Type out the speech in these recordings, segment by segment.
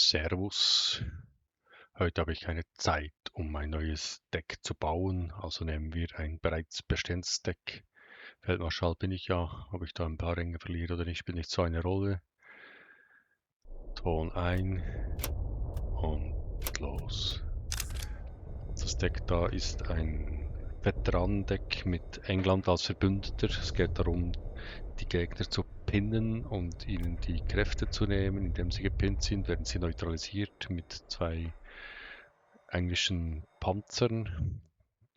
Servus. Heute habe ich keine Zeit, um ein neues Deck zu bauen, also nehmen wir ein bereits bestehendes Deck. Feldmarschall bin ich ja, ob ich da ein paar Ränge verliere oder nicht, spielt nicht so eine Rolle. Ton ein und los. Das Deck da ist ein Veteranendeck mit England als Verbündeter. Es geht darum, die Gegner zu pinnen und ihnen die Kräfte zu nehmen. Indem sie gepinnt sind, werden sie neutralisiert mit 2 englischen Panzern,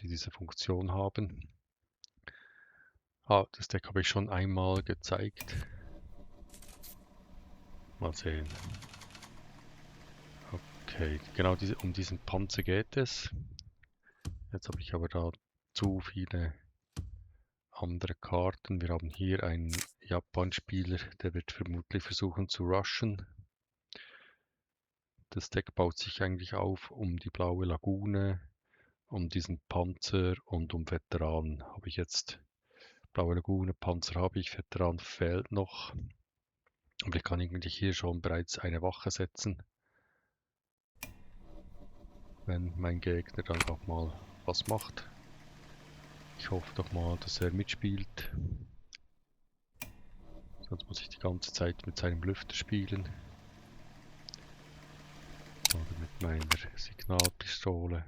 die diese Funktion haben. Das Deck habe ich schon einmal gezeigt. Mal sehen. Okay, genau um diesen Panzer geht es. Jetzt habe ich aber da zu viele andere Karten. Wir haben hier einen Japan-Spieler, der wird vermutlich versuchen zu rushen. Das Deck baut sich eigentlich auf um die blaue Lagune, um diesen Panzer und um Veteranen. Habe ich jetzt blaue Lagune, Panzer habe ich, Veteran fehlt noch. Aber ich kann eigentlich hier schon bereits eine Wache setzen, wenn mein Gegner dann auch mal was macht. Ich hoffe doch mal, dass er mitspielt. Sonst muss ich die ganze Zeit mit seinem Lüfter spielen. Oder mit meiner Signalpistole.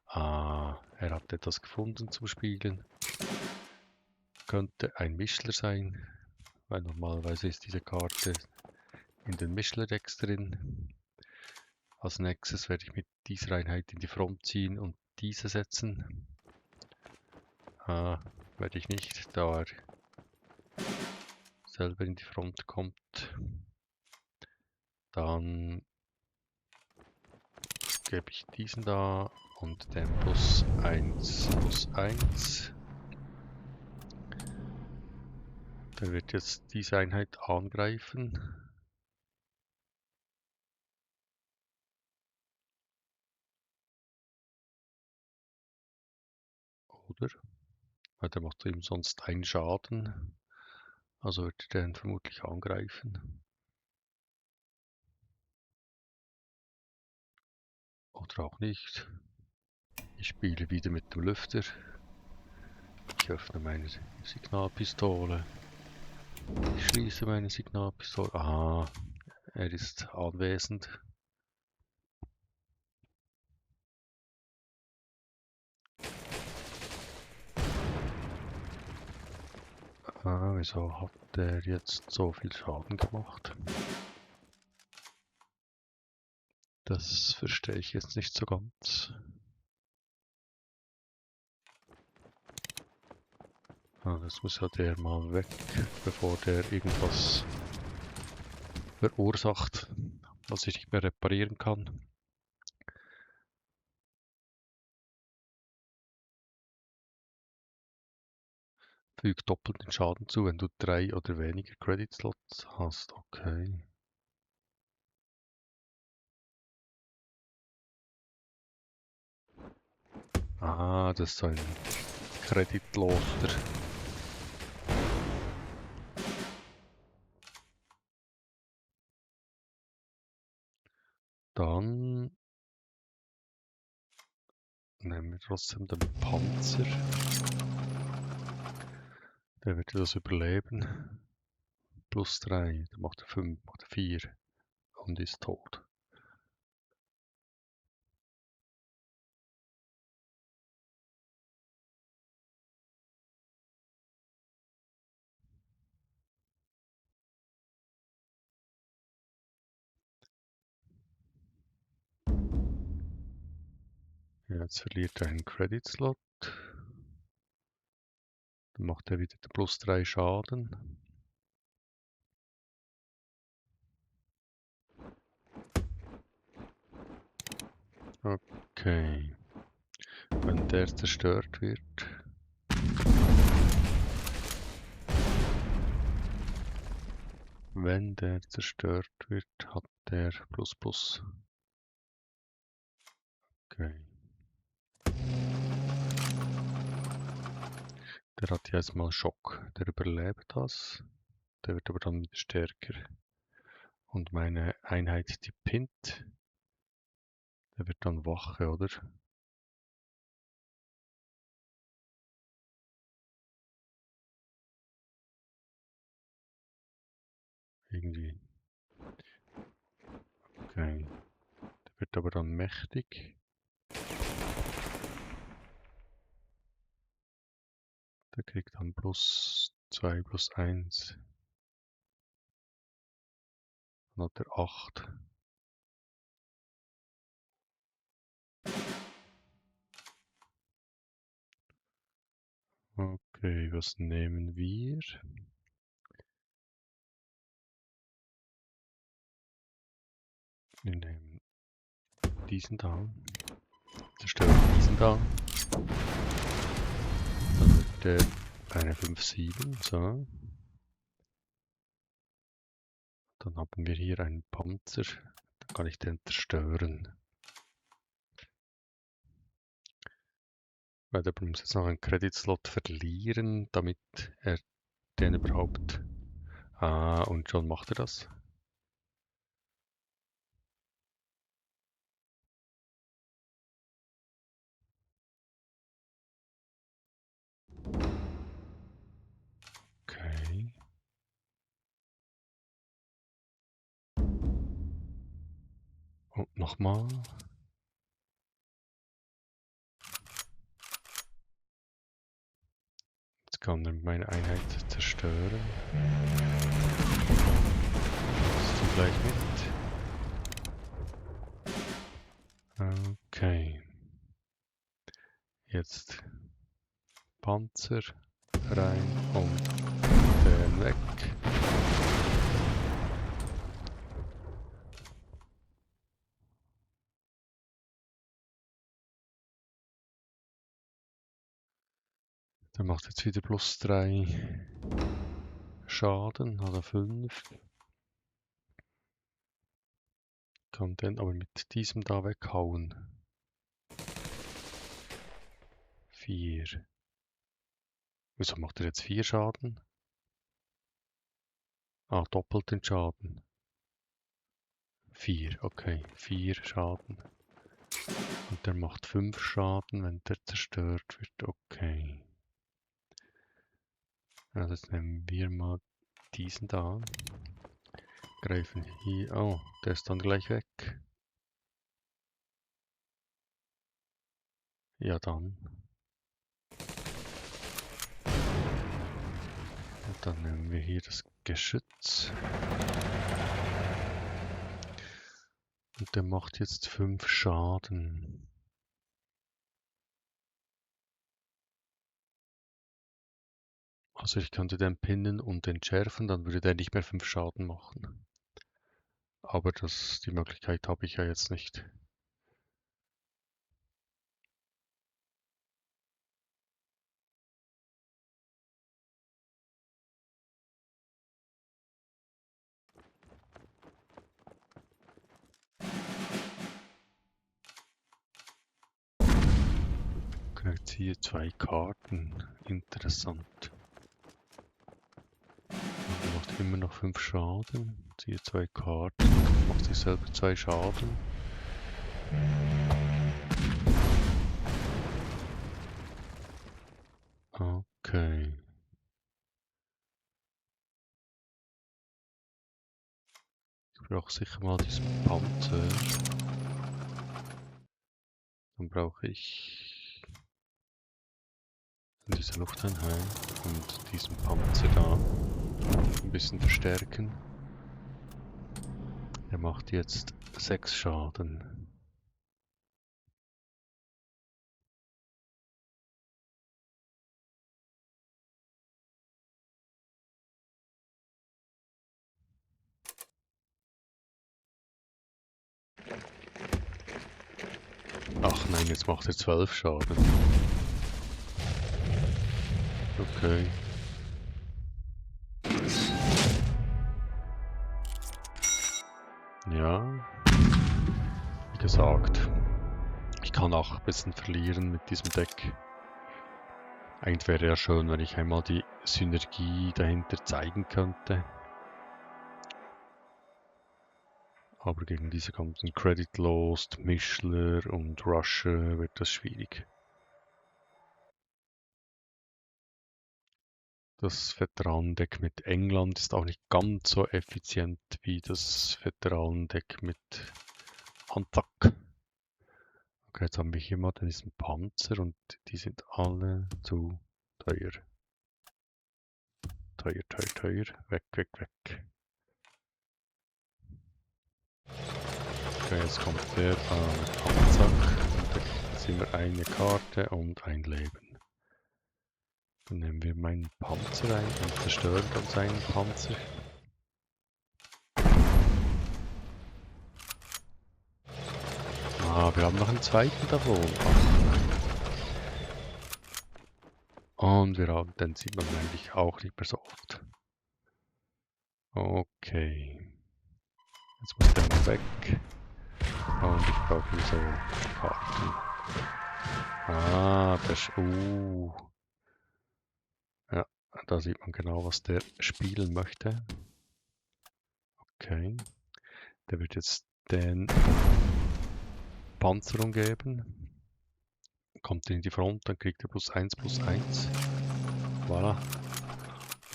Ah, er hat etwas gefunden zum Spielen. Könnte ein Mischler sein, weil normalerweise ist diese Karte in den Mischler-Decks drin. Als nächstes werde ich mit dieser Einheit in die Front ziehen und diese setzen. Werde ich nicht, da er selber in die Front kommt. Dann gebe ich diesen da und den +1/+1. Der wird jetzt diese Einheit angreifen. Oder? Weil der macht ihm sonst einen Schaden. Also wird er den vermutlich angreifen. Oder auch nicht. Ich spiele wieder mit dem Lüfter. Ich öffne meine Signalpistole. Ich schließe meine Signalpistole. Aha, er ist anwesend. Wieso hat der jetzt so viel Schaden gemacht? Das verstehe ich jetzt nicht so ganz. Das muss ja der mal weg, bevor der irgendwas verursacht, was ich nicht mehr reparieren kann. Fügt doppelten Schaden zu, wenn du 3 oder weniger Credit Slots hast. Okay. Das ist so ein Kreditloster. Dann nehmen wir trotzdem den Panzer. Der wird das überleben. +3, dann macht er 5, macht er 4 und ist tot. Jetzt verliert er einen Credit Slot. Dann macht er wieder +3 Schaden. Okay. Wenn der zerstört wird. Wenn der zerstört wird, hat der ++. Okay. Der hat jetzt mal Schock. Der überlebt das. Der wird aber dann wieder stärker. Und meine Einheit, die pinnt, der wird dann Wache, oder? Irgendwie. Okay. Der wird aber dann mächtig. Der kriegt dann +2, +1. Dann hat er 8. Okay, was nehmen wir? Wir nehmen diesen da. Zerstören diesen da. Dann wird der eine 5-7. So. Dann haben wir hier einen Panzer. Dann kann ich den zerstören. Weil der muss jetzt noch einen Credit-Slot verlieren, damit er den überhaupt... Ah, und schon macht er das. Okay. Und nochmal. Jetzt kann er meine Einheit zerstören. Bist du gleich mit? Okay. Jetzt Panzer rein und den weg. Der macht jetzt wieder +3 Schaden, also 5. Kann den aber mit diesem da weghauen. 4. Wieso macht er jetzt 4 Schaden? Ah, doppelt den Schaden. 4, okay, 4 Schaden. Und der macht 5 Schaden, wenn der zerstört wird, okay. Also jetzt nehmen wir mal diesen da. Greifen hier, oh, der ist dann gleich weg. Ja dann. Und dann nehmen wir hier das Geschütz. Und der macht jetzt 5 Schaden. Also ich könnte den pinnen und entschärfen, dann würde der nicht mehr 5 Schaden machen. Aber die Möglichkeit habe ich ja jetzt nicht. Okay, ich ziehe 2 Karten. Interessant. Er macht immer noch 5 Schaden. Ziehe 2 Karten. Macht sich selber 2 Schaden. Okay. Ich brauche sicher mal diesen Panzer. Dann brauche ich diese Lufteinheit und diesen Panzer da. Ein bisschen verstärken. Er macht jetzt 6 Schaden. Ach nein, jetzt macht er 12 Schaden. Okay. Ja. Wie gesagt. Ich kann auch ein bisschen verlieren mit diesem Deck. Eigentlich wäre ja schön, wenn ich einmal die Synergie dahinter zeigen könnte. Aber gegen diese ganzen Credit Lost, Mischler und Rusher wird das schwierig. Das Veteranendeck mit England ist auch nicht ganz so effizient wie das Veteranendeck mit Anzac. Okay, jetzt haben wir hier mal diesen Panzer und die sind alle zu teuer. Teuer, teuer, teuer. Weg, weg, weg. Okay, jetzt kommt der mit Panzer. Und da sind wir eine Karte und ein Leben. Dann nehmen wir meinen Panzer ein und zerstören dann seinen Panzer. Ah, wir haben noch einen zweiten davon. Und den sieht man eigentlich auch nicht mehr so oft. Okay. Jetzt muss der mal weg. Und ich brauche hier so Karten. Ah, das ja, da sieht man genau, was der spielen möchte. Okay. Der wird jetzt den Panzerung geben. Kommt in die Front, dann kriegt er +1, +1. Voilà.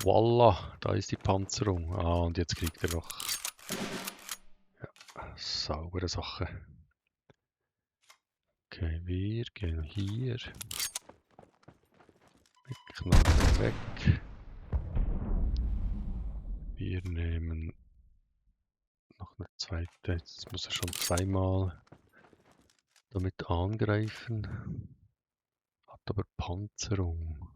Voila, da ist die Panzerung. Ah, und jetzt kriegt er noch. Ja, saubere Sache. Okay, wir gehen hier. Knall weg. Wir nehmen noch eine zweite. Jetzt muss er schon zweimal damit angreifen. Hat aber Panzerung.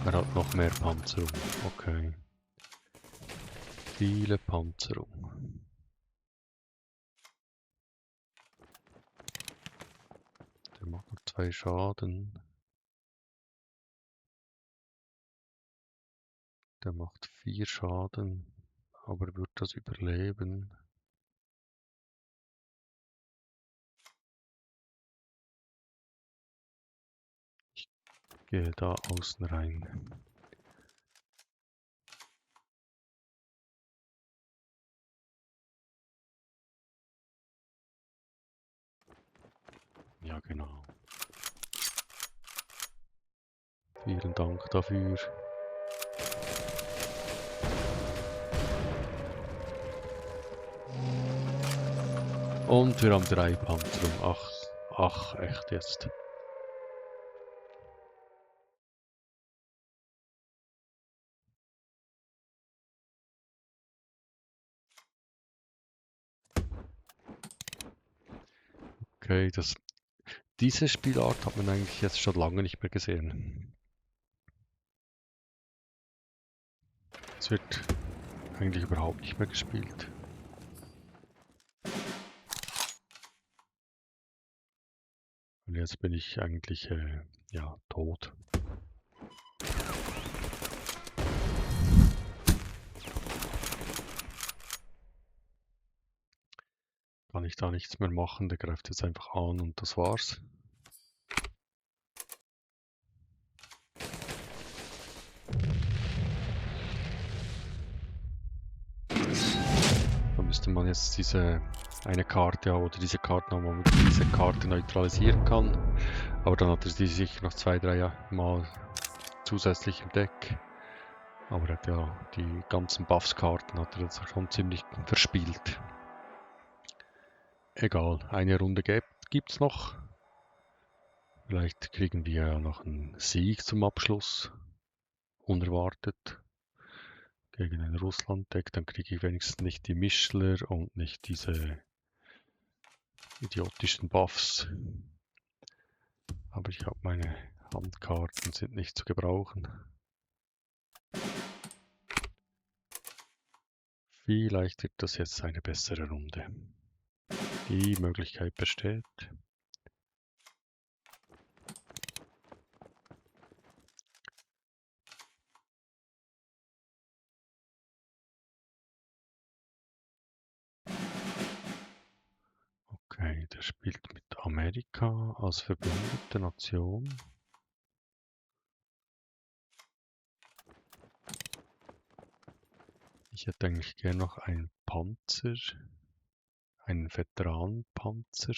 Er hat noch mehr Panzerung. Okay. Viele Panzerung. Der macht noch 2 Schaden. Der macht 4 Schaden. Aber wird das überleben? Ich gehe da außen rein. Ja, genau. Vielen Dank dafür. Und wir haben 3 Panzerung. Ach, echt jetzt. Okay, diese Spielart hat man eigentlich jetzt schon lange nicht mehr gesehen. Es wird eigentlich überhaupt nicht mehr gespielt. Und jetzt bin ich eigentlich, ja, tot. Kann ich da nichts mehr machen, der greift jetzt einfach an und das war's. Da müsste man jetzt diese eine Karte oder diese Karte haben, wo man diese Karte neutralisieren kann. Aber dann hat er sie sicher noch 2, 3 Mal zusätzlich im Deck. Aber er hat ja die ganzen Buffs-Karten hat er jetzt schon ziemlich verspielt. Egal, eine Runde gibt's noch. Vielleicht kriegen wir ja noch einen Sieg zum Abschluss. Unerwartet. Gegen ein Russland-Deck. Dann kriege ich wenigstens nicht die Mischler und nicht diese idiotischen Buffs. Aber ich habe meine Handkarten, sind nicht zu gebrauchen. Vielleicht wird das jetzt eine bessere Runde. Die Möglichkeit besteht. Okay, der spielt mit Amerika als verbündete Nation. Ich hätte eigentlich gerne noch einen Panzer, einen Veteranenpanzer.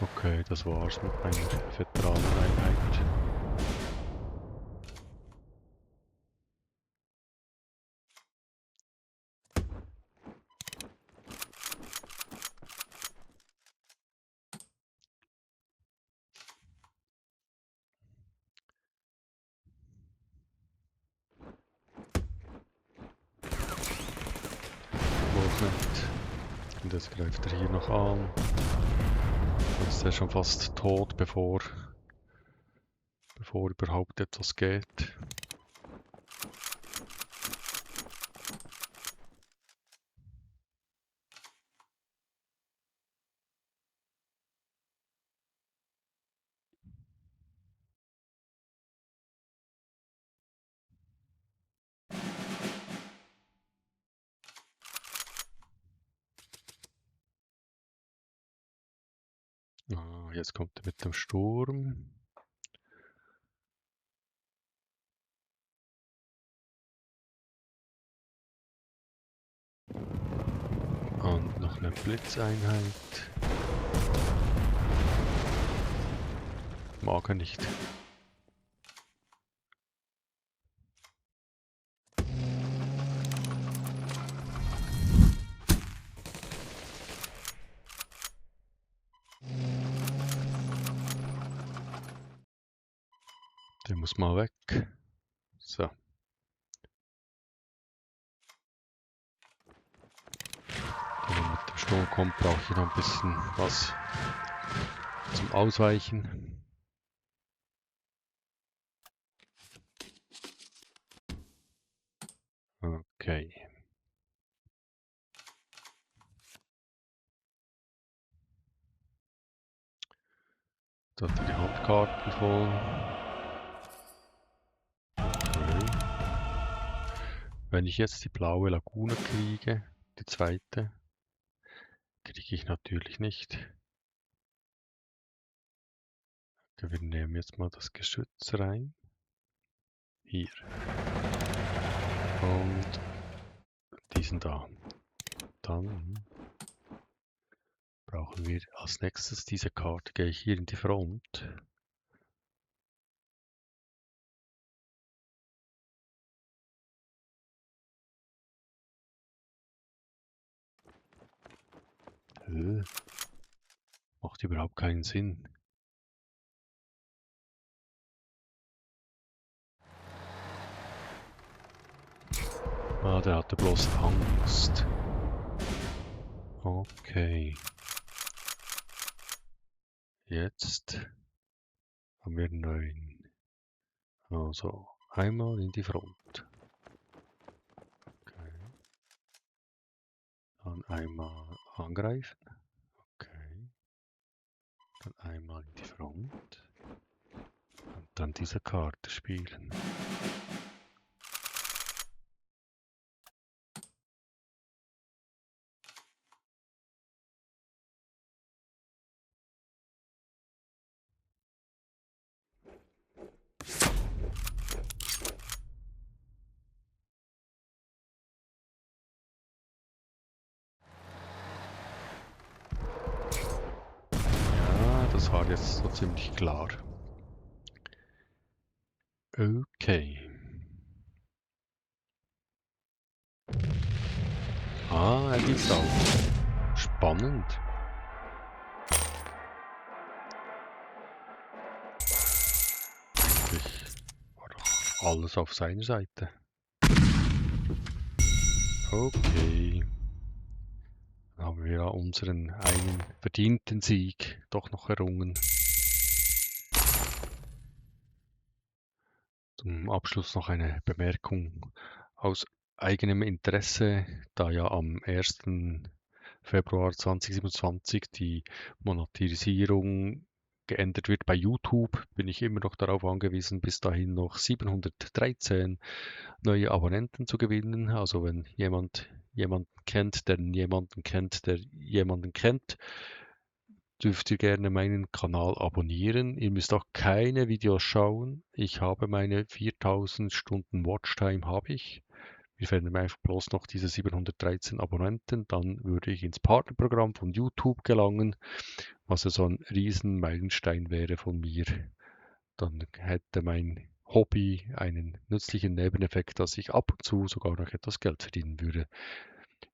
Okay, das war's mit meiner Veteraneneinheit. Noch nicht. Und jetzt greift er hier noch an. Dann ist er schon fast tot, bevor überhaupt etwas geht. Ah, jetzt kommt er mit dem Sturm. Und noch eine Blitzeinheit. Mag er nicht. Der muss mal weg. So. Wenn er mit dem Sturm kommt, brauche ich noch ein bisschen was zum Ausweichen. Okay. Da hat er die Handkarten voll. Okay. Wenn ich jetzt die blaue Lagune kriege, die zweite, kriege ich natürlich nicht. Okay, wir nehmen jetzt mal das Geschütz rein. Hier. Und diesen da. Dann brauchen wir als nächstes diese Karte. Gehe ich hier in die Front. Macht überhaupt keinen Sinn. Ah, der hatte bloß Angst. Okay. Jetzt haben wir 9. Also einmal in die Front. Okay. Dann einmal angreifen. Okay. Dann einmal in die Front. Und dann diese Karte spielen. Ja, das war jetzt so ziemlich klar. Okay. Ah, er gibt's auch. Spannend. Eigentlich war doch alles auf seiner Seite. Okay. Dann haben wir ja unseren einen verdienten Sieg doch noch errungen. Zum Abschluss noch eine Bemerkung aus eigenem Interesse, da ja am 1. Februar 2027 die Monetarisierung geändert wird bei YouTube, bin ich immer noch darauf angewiesen, bis dahin noch 713 neue Abonnenten zu gewinnen. Also wenn jemand jemanden kennt, der jemanden kennt, der jemanden kennt, dürft ihr gerne meinen Kanal abonnieren. Ihr müsst auch keine Videos schauen. Ich habe meine 4000 Stunden Watchtime habe ich. Mir fehlen mir einfach bloß noch diese 713 Abonnenten, dann würde ich ins Partnerprogramm von YouTube gelangen, was ja so ein riesen Meilenstein wäre von mir. Dann hätte mein Hobby einen nützlichen Nebeneffekt, dass ich ab und zu sogar noch etwas Geld verdienen würde.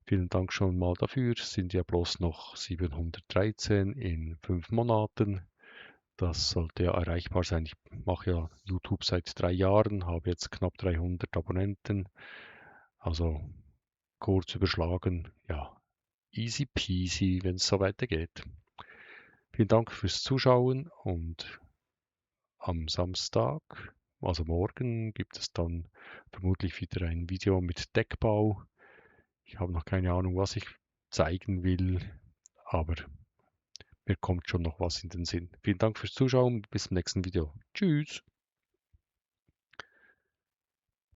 Vielen Dank schon mal dafür. Es sind ja bloß noch 713 in 5 Monaten. Das sollte ja erreichbar sein. Ich mache ja YouTube seit 3 Jahren, habe jetzt knapp 300 Abonnenten. Also kurz überschlagen, ja, easy peasy, wenn es so weitergeht. Vielen Dank fürs Zuschauen und am Samstag, also morgen, gibt es dann vermutlich wieder ein Video mit Deckbau. Ich habe noch keine Ahnung, was ich zeigen will, aber mir kommt schon noch was in den Sinn. Vielen Dank fürs Zuschauen, bis zum nächsten Video. Tschüss!